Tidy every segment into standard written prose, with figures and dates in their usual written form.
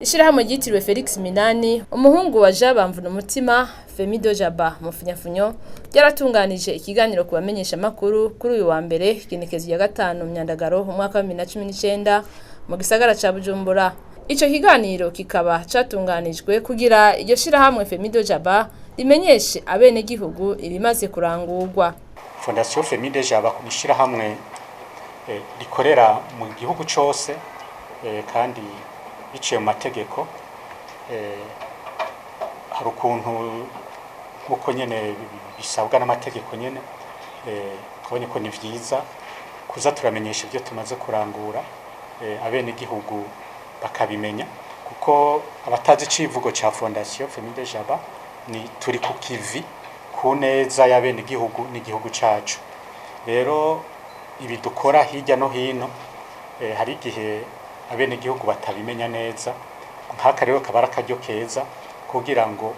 Ishirahamwe ryitiriwe Felix Minani, umuhungu wa Jean Bamvunumutima, Femido Jaba mu funyafunyo, ryaratunganije ikiganiro ku bamenyesha makuru kuri uyu wa mbere, igenekezo rya 5 Myandagaro umwaka wa 2019, mu gisagara ca Bujumbura. Ico kiganiro kikaba catunganijwe kugira iryo shirahamwe Femido Jaba rimenyeshe abenegihugu ibimaze kurangurwa. Fondation Femide Jaba ni ishirahamwe rikorera mu gihugu cose, kandi biciye mu mategeko. Hari ukuntu nkuko nyene bisabwa n'amategeko nyene, twabonye ko ni vyiza kuza turamenyesha ibyo tumaze kurangura, abenegihugu bakabimenya, kuko abatazi icivugo ca Fondation Femide Jaba ni "Turi ku kivi ku neza y'abenegihugu n'igihugu cacu". Rero ibi dukora hirya no hino, hari igihe abenegihugu batabimenya neza. Nk'aka rero kaba ari akaryo keza kugira ngo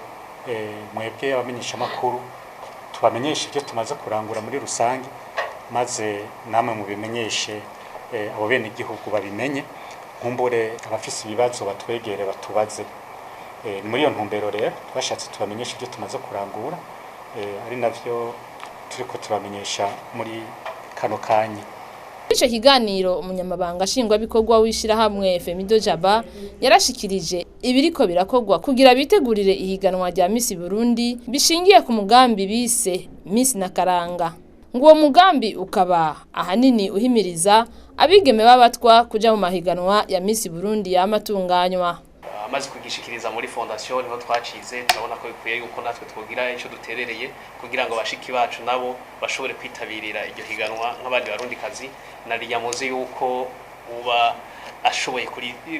mwebwe abamenyeshamakuru tubamenyeshe ibyo tumaze kurangura muri rusange, maze namwe mubimenyeshe abo benegihugu babimenye, nkumbure abafise ibibazo batwegere batubaze. Ni muri iyo ntumbero rero twashatse tubamenyeshe ibyo tumaze kurangura, ari navyo turiko turamenyesha muri kano kanya. Ico kiganiro, umunyamabanga nshingwabikorwa w'ishirahamwe Femido Jaba yarashikirije ibiriko birakorwa kugira bitegurire ihiganwa rya Miss Burundi, bishingiye ku mugambi bise Miss Nakaranga. Ngo uwo mugambi ukaba ahanini uhimiriza abigeme b'abatwa kuja mu mahiganwa ya Miss Burundi yamatunganywa. Amaze kugishikiriza muri fondation, niho twacize turabona ko bikwiye yuko natwe twogira ico duterereye kugira ngo bashiki bacu nabo bashobore kwitabirira iryo higanwa nk'abandi barundikazi. Nariya muzi yuko uba ashoboye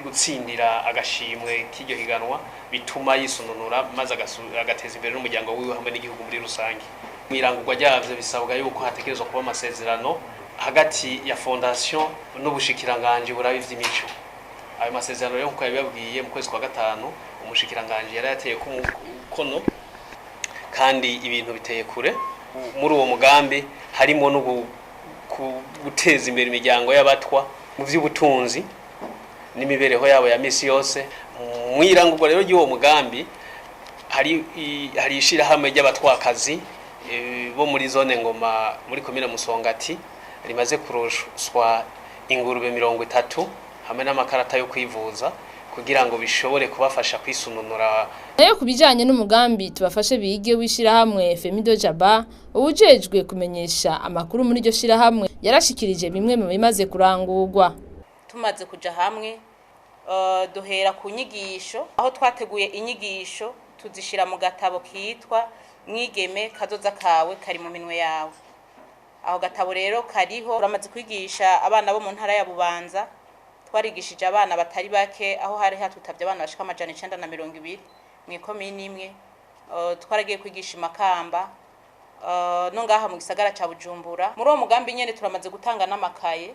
gutsindira agashimwe k'iryo higanwa bituma yisununura, maze agateza imbere n'umuryango wiwe hamwe n'igihugu muri rusange. Mu irangurwa ryavyo bisabwa yuko hategerezwa kuba amasezerano hagati ya fondation n'ubushikiranganji buraba ivy'imico. Ayo masezerano rero, nkuko yabibabwiye, mu kwezi kwa gatanu umushikiranganji yari yateye ku mukono, kandi ibintu biteye kure. Muri uwo mugambi harimo no guteza imbere imiryango y'abatwa mu by'ubutunzi n'imibereho yabo ya misi yose. Mu irangurwa rero ry'uwo mugambi hari ishirahamwe ry'abatwakazi bo muri zone Ngoma, muri komine Musongati, rimaze kuroswa ingurube 30 hamwe n'amakarata yo kwivuza kugira ngo bishobore kubafasha kwisununura. Nayo ku bijanye n'umugambi "Tubafashe bige" w'ishirahamwe Femido Jaba, uwujejwe kumenyesha amakuru muri iryo shirahamwe yarashikirije bimwe mu bimaze kurangurwa. Tumaze kuja hamwe, duhera ku nyigisho, aho twateguye inyigisho tuzishira mu gatabo kitwa "Mwigeme, kazoza kawe kari mu minwe yawe". Aho gatabo rero kariho. Turamaze kwigisha abana bo mu ntara ya Bubanza. Twarigishije abana batari bake, aho hari hatutavye abana bashika 920 mw'ikomini imwe. Twaragiye kwigisha i Makamba, no ngaha mu gisagara ca Bujumbura. Muri uwo mugambi nyene turamaze gutanga n'amakaye.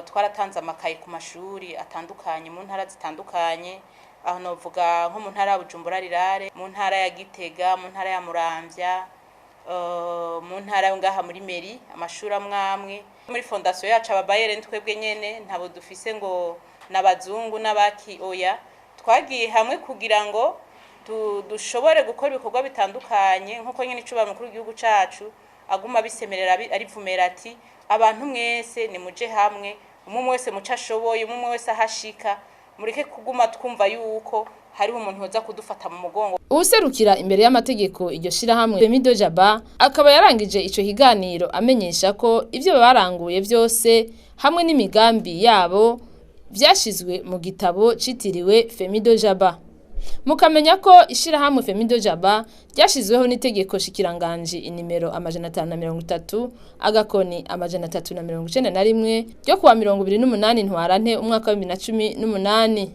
Twaratanze amakaye ku mashuri atandukanye mu ntara zitandukanye, aho novuga nko mu ntara ya Bujumbura Rirare, mu ntara ya Gitega, mu ntara ya Muramvya, mu ntara yo ngaha muri mairie, amashuri amwe amwe. Muri fondation yacu, ababayere twebwe nyene, ntabo dufise ngo n'abazungu n'abaki, oya. Twagiye hamwe kugira ngo dushobore gukora ibikorwa bitandukanye, nk'uko nyene icuba mukuru w'igihugu cacu aguma abisemerera, arivumera ati: "Abantu mwese nimuje hamwe, umwe wese muco ashoboye, umwe wese ahashika, mureke kuguma twumva yuko hariho umuntu yoza kudufata mu mugongo." Uwuserukira imbere y'amategeko iryo shirahamwe Femido Jaba akaba yarangije ico kiganiro amenyesha ko ivyo baranguye vyose hamwe n'imigambi yabo vyashizwe mu gitabo citiriwe Femido Jaba. Mukamenya ko ishirahamwe Femido Jaba ryashizweho n'itegeko shikiranganji inimero 530-391 ryo kuwa 28 Ntwarante umwaka wa 2018.